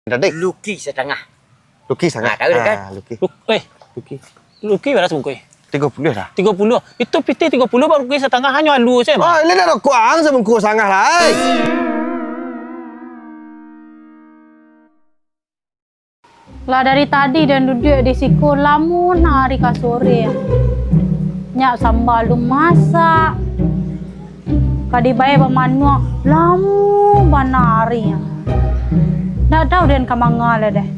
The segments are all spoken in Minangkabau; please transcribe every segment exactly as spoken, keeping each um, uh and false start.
Tadi. Luki satangah. Luki satangah. Ah, tahu dah, kan? Ah, luki. Luk-, eh. Luki. Luki bara sabungkuih? Tigo puluah dah. Tigo puluah. Itu pitih tigo puluah baru luki satangah, hanyo alu sajo, mah. Ah, ini dah rokok ang sabungkuih satangah, lai. Lah dari tadi den duduak di siko, lamun ari ka sore. Nyak samba alun masak. Ka dibayia bamanuak, lamo bana ari. Ndak tau den ka manga lai deh.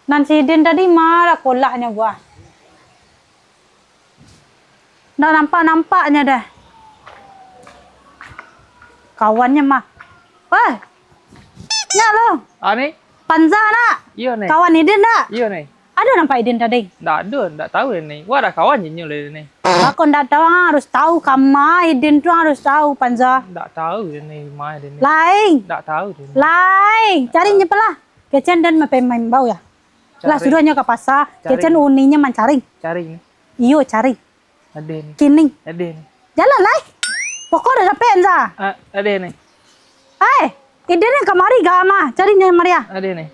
Nan si Idin tadi ma lah kolaknyo buah. Ndak nampak-nampaknyo doh. Kawannyo mah. Wah. Nyak lo. Ah, ni? Panza nak? Iyo, ni. Kawan Idin ndak? Iyo, ni. Ado nampak Idin tadi? Ndak ado, ndak tau, ni. Wah, ado kawan je nyo, ni. Bako ndak tau, ang harus tau kama Idin tu, ang harus tau, Panza. Ndak tau, ni, ma, ni. Lai. Ndak tau, ni. Lai, cari nyo pelah. Kecen den main-main bau ya. Lah, cari. Suruah nyo ka pasa, cari. Kecen uninyo mancari. Cari ni. Iyo, cari. Adeh ni. Kini. Adeh ni. Jalan lai. Pokok dah dapek, Enza. Ah, adeh ni. Eh, Idin ni kamari ga mah. Cari nyo mari ah. Adeh ni.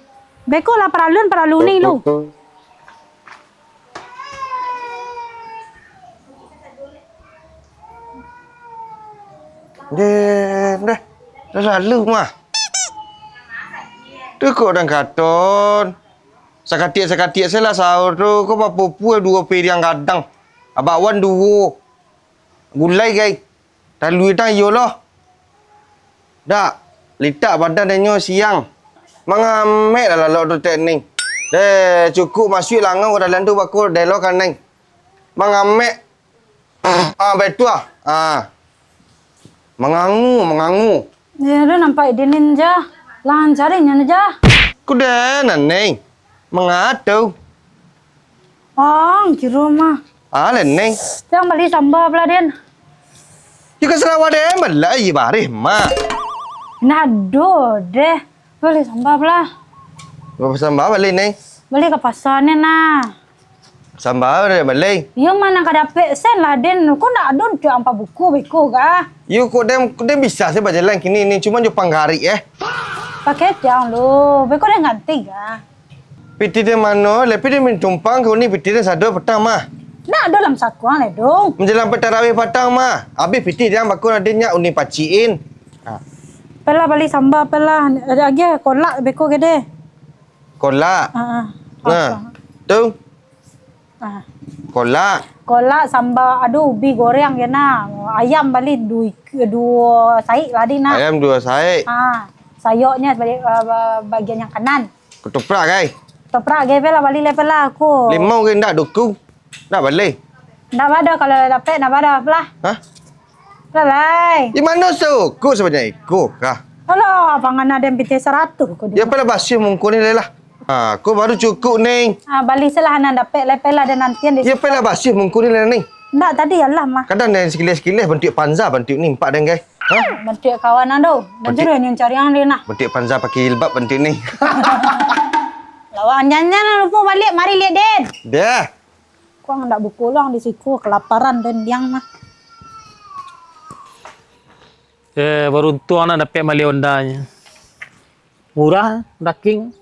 Beko lah paraluan paralu ni lu. Deh, deh. Dah lalu mah. Tu kok dang katon. Sakatiak-sakatiak se lah sahur tu, ko bapupu duo piriang gadang. Abak wan duo. Gulai gai. Talua tang iyo lo. Dak, litak badan inyo siang. Mangamek lah lalok tu tek ni. Deh, cukuik masuak langau ka dalam tu bako delo kanai. Mangamek. Ah, batua. Ah. Mangangu, mangangu. Ya, dah nampak Idin ni, Enza. Lah, cari nyo, Enza. Kuda, Neng. Mangatau. Oh, kiro mah. Ah, Neng. Yang bali samba pala, Den. Yo ka sarawa den, bala, iyo bareh, mah. Nah, doh, deh. Bali samba pala. Bali samba bali, Neng. Bali ka pasa ni, nah. Samba dah bali. Iyo, ma nan ka dapek sen lah, Den. Ko ndak ado untuak ampa buku beko kah? Iyo, kok den, den bisa se bajalan kini ni, cuma jo panggarik, eh. Pakai tiang lu, beko den ganti kah? Pitih den mano, lai pitih den tumpang ko ni pitih den sado patang mah. Ndak ado dalam sakuang lai, Dong. Manjalang tarawih patang mah, abih pitih den bako den nyak uni paciin. Ha. Pelah bali samba, pelah. Agiah kolak beko gede. Kolak. Ha, ha. Nah, tu. Ah. Kolak. Kolak samba, ado ubi goreng je nah. Ayam bali du-, duo saik lah, Din, nah. Ayam duo saik. Ha, sayoknyo bali, eh, ba-, bagian yang kanan. Ketoprak, gai. Ketoprak, gai, pelah bali, lai pelah, ko. Limau, gai, ndak duku. Ndak bali. Ndak bado, kalau dapek, ndak bado, pelah. Hah? Lah, lai. Di mano seuko sabanyak iko kah? Alah, pangan aden pitih saratuih ko. Ya, apalah basiah mungko ni, lai lah. Ha, ko baru cukuik, Neng. Ha, bali se lah nan dapek, lai pelah den nantian di. Ya, apalah basiah mungko ni, lai, Neng. Ndak, tadi alah mah. Kadang den sikileh-sikileh bantuak panza, bantuak ni, empak den, gai. Ha? Bantuak kawan ado. Bantuak, bantuak nyo cari ang den nah. Bantuak panza pakai jilbab bantuak ni. Lawan jangan lupo baliak, mari liak den. Dah. Kuang ndak buko luang di siko, kelaparan den diang mah. Eh, baruntuang nak dapek mali Honda nyo. Murah, daking.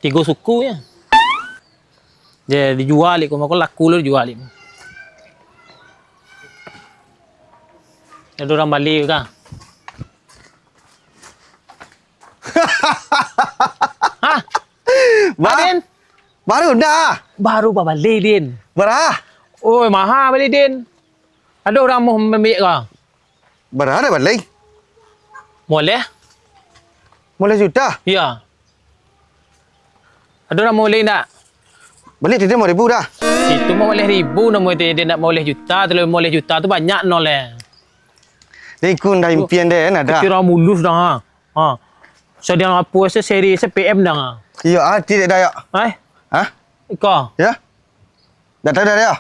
Tigo suku nyo. Je, dijual iko, mako laku lo dijual iko. Ado urang bali kah? Hah? Bah, Adin? Baru dah. Baru babali, Din. Bara? Oi, maha bali, Din. Ado urang mau mambiak ka? Bara dah bali? Moleh. Moleh juta? Iya. Ado urang moleh ndak? Bali tadi limo ribu dah. Itu mah moleh ribu, namo itu dia nak moleh juta, tu moleh juta tu banyak nol eh. Dia ikut dah impian dia kan ada. Kecil orang mulus dah ha. Ha. Sadiang apo se seri se P M dah ha. Iya, ah, tidak dah ya. Eh? Hah? Iko. Ya? Ndak tahu dah ya.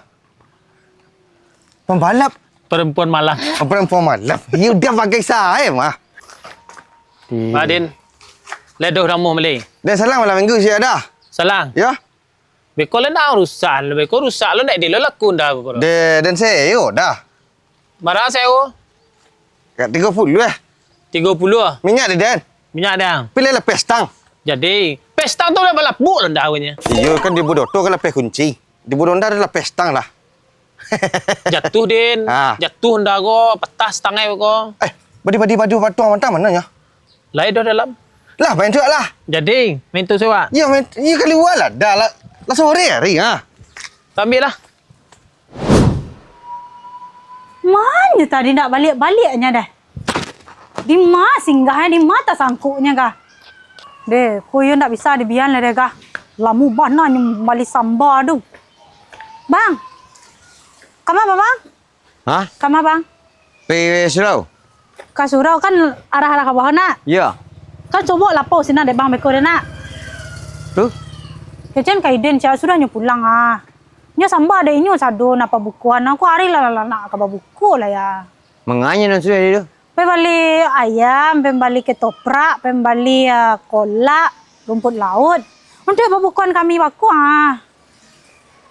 Pembalap. Perempuan malang. Oh, perempuan malang. Ya udah pakai saya mah. Adin. Ledoh ramuh beli. Dia salang malam minggu siap dah. Salang. Ya. Beko le nak rusak, beko rusak lo nak dilo laku dah beko. De, dan sewa dah. Bara sewa? Kat tigo puluah eh. Tigo puluah ah? Minyak de, Den. Minyak, Dang. Pilihlah pestang. Jadi, pestang tu lah balapuk lah ndak awalnyo. Iyo, kan di Budoto kan lapeh kunci. Di Budonda ado lapeh stang lah. Jatuh, Din. Ah. Jatuh ndak ko, patah stang e ko. Eh, badi, badi, badi, batuang mantang mano nyo? Lai doh dalam. Lah, main tu lah. Jadi, main tu suak. Iyo, main, iyo, kalua lah. Dah lah. Lah sore hari, ha. Ambiak lah. Mano tadi ndak baliak-baliaknyo dah? Di ma singgahnyo, di ma tasangkuknyo kah? Deh, ko iyo ndak bisa dibian lai deh kah. Lamo bana nyo mambali samba tu. Bang, ka ma, Bang? Hah? Ka ma, Bang? Pai surau. Ka surau kan arah-arah ka bawah, nak? Iyo. Kan sobok lapau sinan dek Bang beko deh, nak. Tu? Kecen ka Iden, sia sudah nyo pulang ah. Nyo samba dek inyo sado nan pabukoan, aku ari lah, lah, lah nak ka babuko lah ya. Manganyo nan sudah tu? Pai bali ayam, pai bali ketoprak, pai bali, ah, kolak, rumput laut. Untuak babukoan kami bako ah.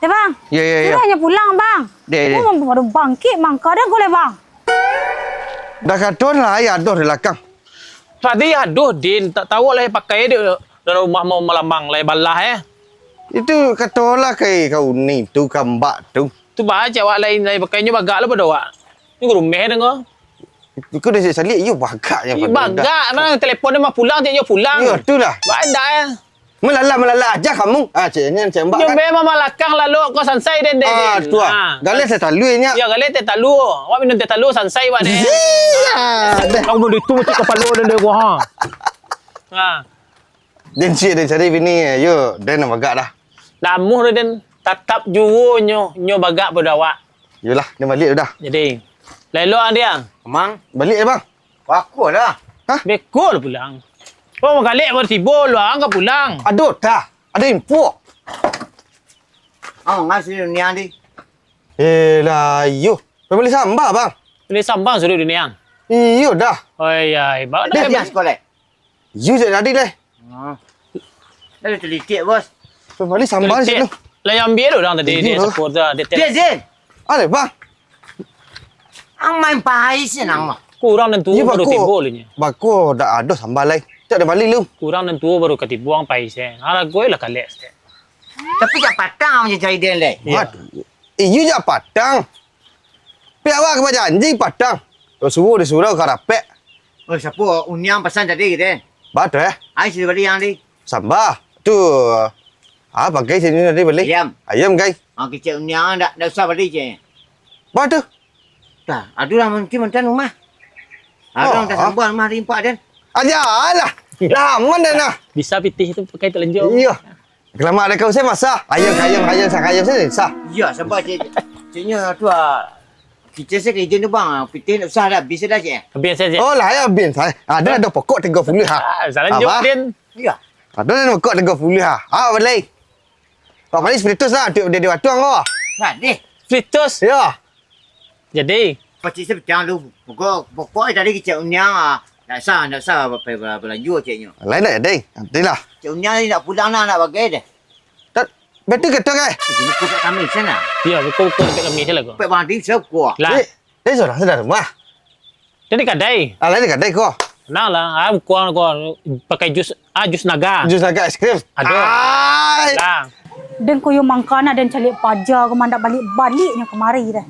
Deh, Bang. Yo, yo, yo. Sudah nyo pulang, Bang. Deh, deh. Oh, baru bangkik, mangka dah goleh, Bang. Dah katon lah, ayah doh di lakang. Tadi adoh, Din, tak tahu lah pakai dek dalam rumah mau malamang, lai balah, eh. Itu katolah ka, ka uni tu, ka mbak tu. Tu baca awak lain, lain pakai nyo bagak lah pado awak. Nyo rumeh dengar. Iko dah saliak, iyo bagak nyo. Ih, bagak, mana telepon dia mah pulang, caknyo pulang. Iyo, tu lah. Badak, eh. Malala, malala aja kamu. Ah, caknyo, cak mbak kan. Nyo memang malakang lalu ko sansai den, den. Ah, tu ah. Ah. Galeh teh talua nyo. Iyo, galeh teh talua. Awak minum teh talua sansai, wak, den. Iya, deh. Kamu itu mesti kapalo den, den, wah. Ha. Den cik, den cari bini, yo, den bagak dah. Namuh tu, den, tatap juo nyo, nyo bagak pado awak. Yolah, den baliak dah. Jadi, lelok ah dia. Mang. Baliak ya, Bang? Bako lah. Hah? Beko lah pulang. Oh, magalek baru tibo, luang ka pulang. Aduh, dah. Ada info. Ang ngasih dunia ni. Eh, lah, iyo. Bali sambal, Bang. Bali sambal sudah dunia. Iyo dah. Oh, iya, iya. Bawa dah, dah, dah. Sekolah. Yu, cak tadi leh. Ah. Dah telitik, Bos. Bali sambal situ. Lah, yang ambil tu orang tadi, dia sepur tu, dia tes. Dia, dia. Aleh, Bang. Ang main pai sinan mah. Kurang dan tuo baru tibo leh nyo. Bako dak ado sambal lai. Cak dah bali lu. Kurang dan tuo baru katibo ang pai se. Harago lah kalek se. Tapi jak patang ang cari den lai. Iyo. Iyo jak patang. Pi awak ka bajanji patang. Suruh di surau ka rapek. Oh, siapo? Uniang pasan tadi gitu, eh? Batua, eh? Ai, sudah bali ang tadi. Sambah. Tu, ah, pakai sini tadi bali. Ayam. Ayam, kai. Ah, kecek uniang ndak, ndak usah bali, cek. Batua. Dah, aduh lah, mungkin mantan rumah. Aduh, oh, dah sambah rumah di empat, den. Ajalah. Lah, aman dah nah. Bisa pitih tu pakai telenjong. Iyo. Kalamak dah kau, saya masak. Ayam, ayam, ayam, sak ayam saya sah. Iyo, sabar, cik. Cik, cik nyo tu, ah, kito saya kerja tu, bang. Pitih tak usah dah, habis dah, cik. Habis saja. Oh, lah, ya, habis. Ah, dah ada pokok tiga puluh, ha. Ah, salah jawab, Din. Iyo. Ada dah pokok tiga puluh, ha. Ah, boleh. Pak Malik spiritus lah, tu dia, dia batuang kau. Nah, deh. Spiritus? Iyo. Jadi? Pacik se pitih lu. Pokok, pokok tadi kecek uniang, ah, ndak sah, ndak sah, pai bala-, balanjo, ceknyo. Lain ndak jadi? Nantilah. Kecek uniang tadi ndak pulang nah, ndak bagai deh. Tak, betul ke tak, eh? Ini kau kat kami sana. Iyo, betul, betul, kat kami sana kau. Pek bang, di sana kau. Lah. Eh, dia seorang sudah rumah. Dia di kadai. Ah, lain di kadai kau. Nah lah, ah, bukan kau pakai jus Ah, jus naga. Jus naga es krim. Aduh. Ai. Lah. Den koyo mangkana den caliak paja ko mandak balik-baliknyo kamari deh.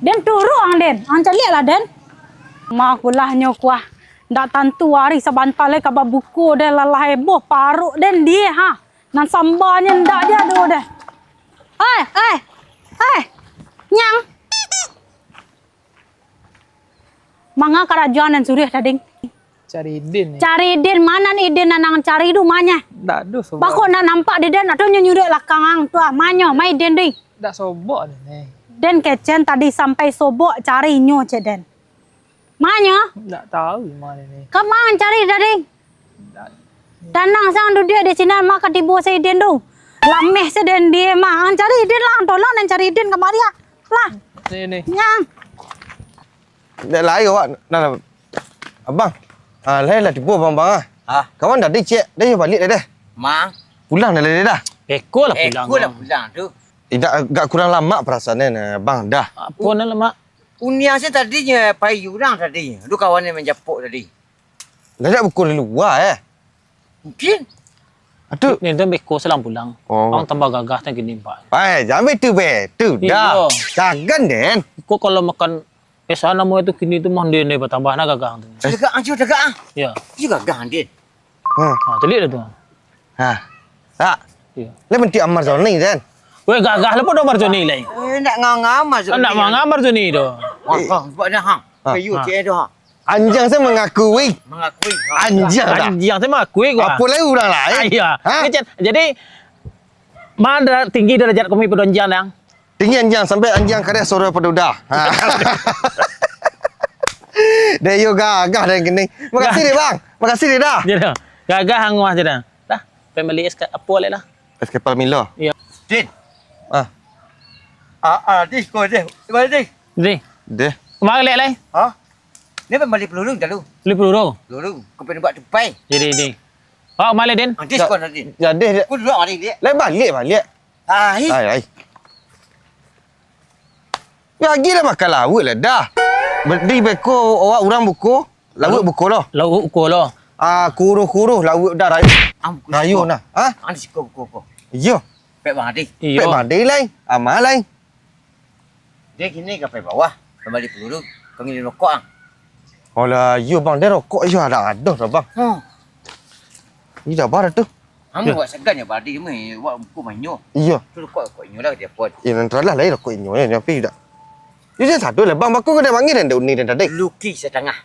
Den turuik ang den. Ang caliak lah den. Ma kulahnyo kuah. Ndak tantu ari sabanta lai ka babuko deh, lalah eboh paruk den die ha. Nan sambanyo ndak diado deh. Ai, ai. Ai. Nyang. Manga karajo nan suruah tadi? Cari Idin ni. Cari Idin, ma nan Idin nan ang cari tu, ma nyo? Ndak ado, sobat. Bako ndak nampak di den, ado nyo nyuruah lakang ang tu, ah, ma nyo, ma Idin tu. Ndak sobok ni, ni. Den kecek tadi sampai sobok cari nyo, cek den. Ma nyo? Ndak tahu ma ni, ni. Ka ma ang cari tadi? Tanang se ang duduak di sinan, ma ka tibo se Idin tu. Lameh se den die mah. Ang cari Idin lah, ang tolong ang cari Idin kamari ah. Lah. Sini. Nyang. Dek lai awak, nah, nah. Abang. Ah, lai lah tibo abang, bang ah. Ah. Kawan tadi cek, dah yo balik dah deh. Mang. Pulang dah lai dah. Eko lah pulang. Eko lah pulang tu. Indak, agak kurang lamak perasaannyo, nah, bang, dah. Apo nan lamak? Unia se tadi nyo pai urang tadi. Tu kawan yang manjapok tadi. Dah tak buku di luar, eh? Mungkin. Aduh. Ni tu beko salang pulang. Oh. Ang tambah gagah tan kini, Pak. Pai, jangan betu, betu dah. Iyo. Jangan, Den. Iko kalau makan, eh, sana mau itu kini tu mah, Den, batambah nah gagah tu. Eh. Tagak, ajo tagak, ah. Ya. Iyo gagah, Den. Ha. Ha, telik dah tu. Ha. Tak. Iyo. Lah bentuk Amar Zoni, Den. Weh, gagah lah pun Amar Zoni lai. Eh, nak nganga Amar Zoni. Nak nganga Amar Zoni tu. Wah, wah, buat dah, ha. Ha. Kayu, ha. Cik, tu, ha. Anjiang saya mengakui. Mengakui. Anjiang dah. Anjiang saya mengakui gua. Apa lagi urang lain? Ah, iya. Ha? Ni, Cen, jadi, ma dara-, tinggi darajat kami pado anjiang, dang? Tinggi anjiang, sampai anjiang kareh suaro pado uda. Ha. Dek yo gagah dan kini. Makasih, Dek, Bang. Makasih, Dek, dah. Ya, dah. Gagah ang mah, dah. Dah, pai bali es ka-, apo lai lah. Es kepal Milo. Iya. Din. Ah. Ah, ah, Dih, ko Dih. Di mana, Dih? Dih. Dih. Kemari lai. Ha? Ni pai bali peluru dulu. Bali peluru? Peluru. Ko pai buat tupai. Jadi, Dih. Awak kemari, Din? Ah, Dih, ko Din. Jadi, Dih. Ko dulu mari, Dih. Lai baliak, baliak. Ai. Ai, ai. Yo, agiah lah makan lauak lah dah. Bedi beko awak urang buko, lauak buko lo. Lauak buko lo. Ah, kuruh-kuruh lauak dah rayo. Am, buko rayo siko. Nah. Ha? Ang siko buko ko. Iyo. Pek bang Adi. Iyo. Pek bang Adi lai. Ama lai. Dek kini ka pai bawah, ka bali peluru, ka ngiling rokok ang. Alah, iyo bang, dek rokok iyo ado-ado dah bang. Hmm. Iyo dah bar tu. Amu wak sagan yo badi meh, wak muko manyo. Iyo. Tu rokok, rokok inyo lah dia pun. Iyo, nan teralah lai rokok inyo, yo, tapi dak. Iyo, jan sado lah bang, bako kau dah panggil dan uni dan tadi. Luki satangah.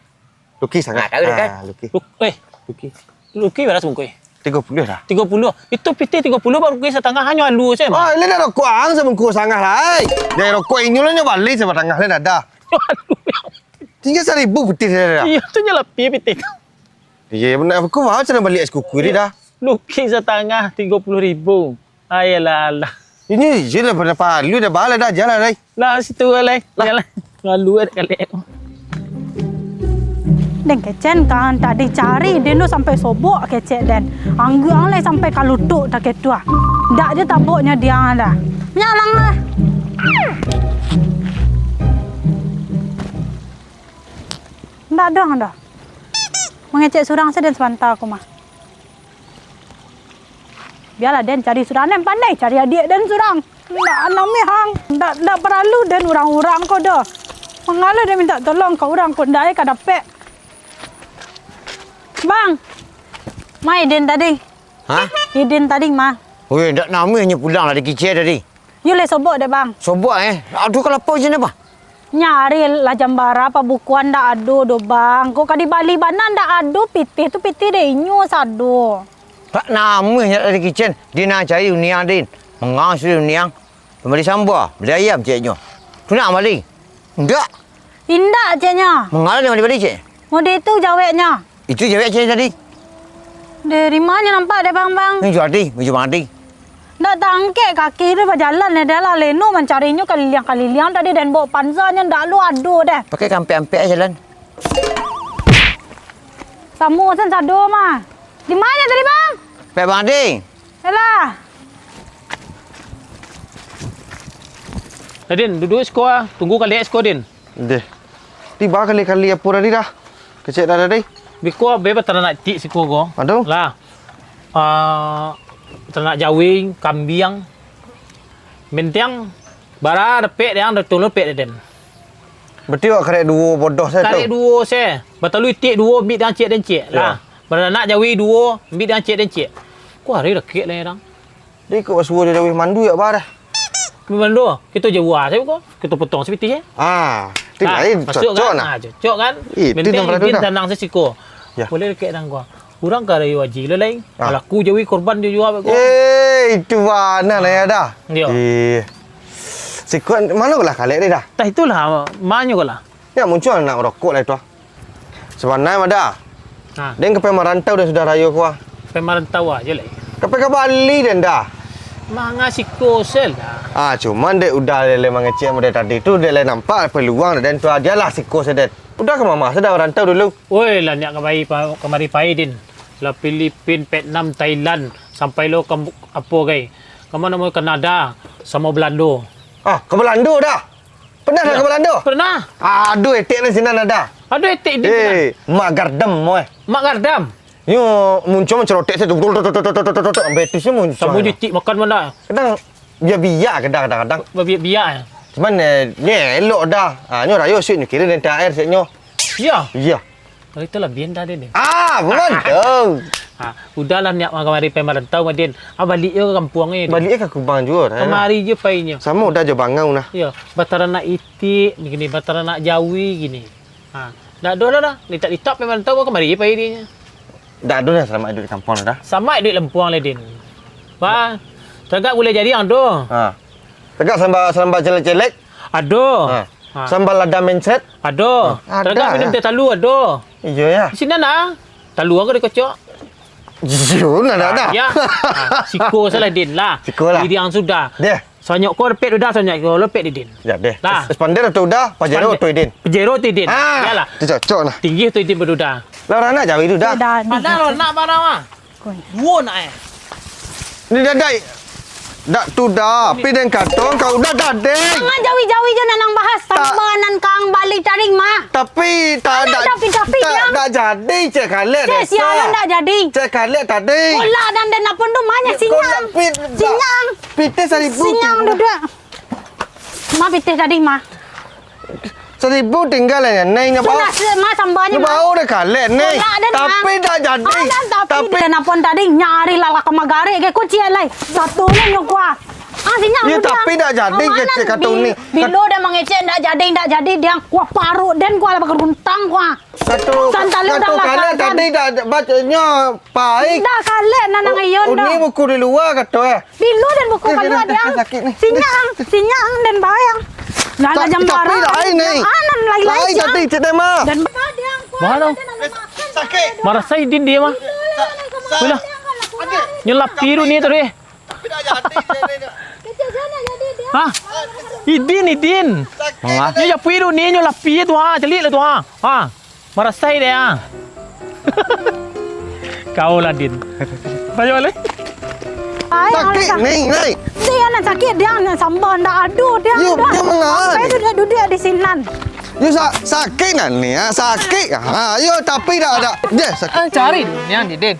Luki sangat. Ah, tahu dah kan? Ah, Luki. Luk-, eh. Luki. Luki bara sabungkuih? Tigo puluah dah. Tigo puluah. Itu pitih tigo puluah baru luki satangah, hanyo alu se mah. Ah, ini dah rokok ang sabungkuih sangah lai. Dari rokok inyo lah nyo bali sabatangah lai dah. Alu. Tingga saribu pitih saja dah. Iyo, tu nyo lapih pitih tu. Iyo, bana. Aku mau cara bali es kuku ni dah. Luki satangah tigo puluah ribu. Ayalah, alah. Ini je lah, pernah palu dah bala dah, jalan lai. Lah, situ lai. Lah. Jalan. Lalu ada kalek. Den kecek kan, tadi cari den tu sampai sobok kecek den. Angguang lai sampai kalutuk tak ketua. Ndak je taboknya dia ada. Nyalang lah. Ndak dong dah. Mangecek surang se den sabanta aku mah. Bialah den cari surang, den pandai cari adiak den surang. Ndak anam mihang, ndak, ndak paralu den urang-urang ko doh. Mangalo den mintak tolong ka urang ko, ndak ai ka dapek. Bang, ma Idin tadi? Hah? Idin tadi ma? Weh, ndak namuah nyo pulang lah di kicek tadi. Yo lai sobok dek bang. Sobok eh? Aduh, kalapa ujan apa? Nyari lah jambara pabukuan ndak ado doh bang. Kok ka dibali bana ndak ado pitih tu, pitih dek inyo sado. Tak namuah nyo dari kicen, di nan cari uniang din. Mangang sudah uniang. Pambali samba, bali ayam ceknyo. Tu nak bali? Ndak. Indak ceknyo. Mangalo nyo bali-bali cek? Mode tu jaweknyo. Itu jawek cek tadi. Dari ma nyo nampak dek bang, bang? Ni jadi, baju mandi. Ndak tangkek kaki tu bajalan deh, dah lah leno mancarinyo kaliliang-kaliliang tadi, den baok pansa nyo ndak lu ado deh. Pakai kampek-ampek aja, Lan. Samo sen sado mah. Di ma nyo tadi, Bang? Pek Bang Adi. Yalah. Nadin, duduk siko ah. Tunggu kaliak siko, Din. Deh. Tiba kali-kali apo tadi dah. Kecek dah tadi. Biko abe bataranak tik siko ko. Aduh. Lah. Ah, taranak jawing, kambiang. Mentiang bara dapek dek ang, datang dapek dek den. Berarti awak karek duo bodoh sajo tu. Karek duo se. Batalu itik duo, ambiak dek ang ciek, den ciek. Yo. Lah. Baranak jawing duo, ambiak dek ang ciek, den ciek. Ko hari dakek lah dang. Di ko basuo jo dawih mandu yak bah dah. Mandu, kito jauah sajo ko. Kito potong sapitih, eh. Ah, tu lain, masuk cocok kan? Nah. Ah, cocok kan? Itu mending nan paradu dah. Tanang sasiko. Ya. Boleh dakek dang ko. Urang ka rayo haji lo lain. Ah. Laku jawing korban jo jua beko. Eh, itu bana lah ya dah. Yo. Eh. Siko mano lah kalek deh dah? Tah itulah, ma nyo ko lah. Nyo muncul nak rokok lah itu ah. Sabananyo mah dah. Ha. Den ka pai marantau den sudah rayo ko ah. Pai marantau aja lai. Ka pai ka Bali den dah. Manga siko se lah. Ah, cuman dek udah lele mangecek model tadi tu, dek lai nampak peluang den tu aja lah siko se den. Udah ka mama sudah marantau dulu. Oi, lah nyak kamari pa-, kamari pai din. Lah Filipin, Vietnam, Thailand, sampai lo ka apo gai. Kama namo Kanada, samo Belando. Ah, ka Belando dah. Pernah dah ka Belando? Pernah. Aduh, etek ni sinan ada. Aduh, etek di sinan. Eh, mak gardem, moe. Mak gadam. Nyo muncuang mancarotek sajo. Betul, betul, betul, betul, betul, betul. Sampai tu sih muncuang. Samo jitik makan mana? Kadang biak-biak, kadang, kadang-kadang. Babiak-biak, eh? Cuman, eh, nyo elok dah. Ah, nyo rayo sik, nyo kiro den T H R sik nyo. Iya? Iya. Kalau itu lah bian dah, Din. Ah, bukan tu. Ah, udahlah niat kamari pai marantau, Madin. Ah, balik yo ka kampuang ni. Balik ka Kubang juo, dah. Kamari je painyo. Samo dah jo bangau nah. Iya, bataranak itik, gini, bataranak jawi, gini. Ha, dak ado lah dah. Litak-litak pai marantau, kamari pai dinyo. Dak ado lah salamaik iduik di kampuang dah. Salamaik iduik lampuang lah, Din. Bah, tagak gulai jariang tu. Ha. Tagak salamba, salamba celek-celek. Ado. Ha. Ha. Salamba lada mencret. Ado. Ha, tagak ado minum teh talu, ado. Iyo, ya. Di siko nah. Talu aku dikocok. Iyo, nah, dah, dah. Ya. Ha, siko salah, Din, lah. Siko lah. Diri ang sudah. Deh. Sanyok ko repek dudah, sanyok ko repek di Din. Ya, deh. Lah. Spanduk tu udah, pajero tu Idin. Pajero tu Idin. Ah, iyalah. Tu cocok lah. Tinggi tu Idin badudah. Lah, urang nak jawi dudah. Sudah, Din. Padahal nak barang ah. Duo nak eh. Ni dah dai. Dak tu dah, pi den katong kau udah dadeng. Jangan jawi-jawi je nanang bahas. Tak. Tambah nan kang balik taring mah. Tapi tak ada. Tapi-tapi tak, dia. Tak jadi cek kalek. Cek sialan tak jadi. Cek kalek tadi. Kolak dan den apun tu mah nyo sinyang. Sinyang. Pitih saribu. Sinyang duduak. Ma pitih tadi, ma. Saribu tinggal lah, Neng. Nyo bau. Sudah, ma, sambanyo, ma. Nyo bau dah kalek, Neng. Kolak dah, Nang. Tapi dak jadi. Alah, tapi. Tapi dah napon tadi, nyari lah ka magarik ke, kunci lai. Satu ni nyo kuah. Ah, sinyang. Yo, tapi dak jadi kecek kato ni. Bilo dah mangecek, dak jadi, dak jadi, dia kuah parut, den kuah lah bakaruntang, kuah. Satu, satu kalek tadi dah, dah bacanya. Pai. Dah kalek nanang iyo dah. Uni buku di lua kato, eh. Bilo den buku kalua dia. Sakik ni. Sinyang, sinyang den bayang. Lah, lah jam barang. Tapi lain ni. Anan lai-lai. Lain tadi, cek tema. Den bayang. Mana? Sakik. Marasai Idin dia mah. Bila? Nyo lapih dulu ni tadi. Tapi dah jadi dia ni. Hah? Idin, Idin. Sakik. Nyo lapih dulu ni, nyo lapih tu ha, celik lah tu ha. Ha. Marasai deh, ah. Kau lah, Din. Ayo, leh. Sakik, Neng, Neng. Dia nak sakik, dia nak sambal, ndak ado, dia. Yo, dia mangai. Sampai duduk-duduk di sinan. Yo, sa-, sakik nak ni, ah, sakik. Ha, yo, tapi dak ada. Dia sakik. Ah, cari ni, Din.